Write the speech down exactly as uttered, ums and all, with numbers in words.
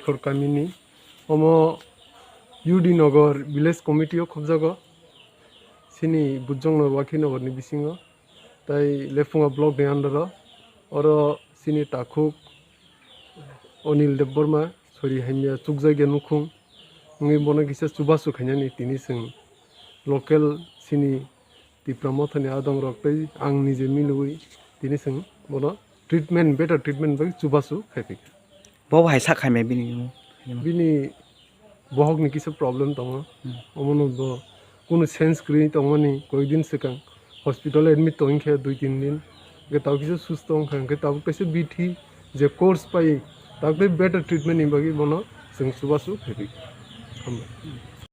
Khor kamini omo U D Nagar village committee o khobjago, chini Bujongnagar, Wakhinagar ni bisingo, tai Lephunga block ni under o. Oro chini takhuk Anil Debbarma sori hamya chukjakya nukhung wngwi bono kisa chubachu khainani tini chwng local chini Tipra Mothani adongrok tei ang nije milwi tini chwng bono treatment, better treatment bai chubachu khai phaikha. Bo hai sak khaimya bini? Bini bohokni kisa problem tongo. Hmm. Omono bo kunu sense kwrwi tongmani, koyekdin swkang hospital admit tongkhe dui tin din. Hwnkhe tabuk kisa susto wngkha, hwnkhe tabuk kaisa bithi je course pai, tabuk tei better treatment ni bagwi bono chwng chubachu khai phaikha. Hambai.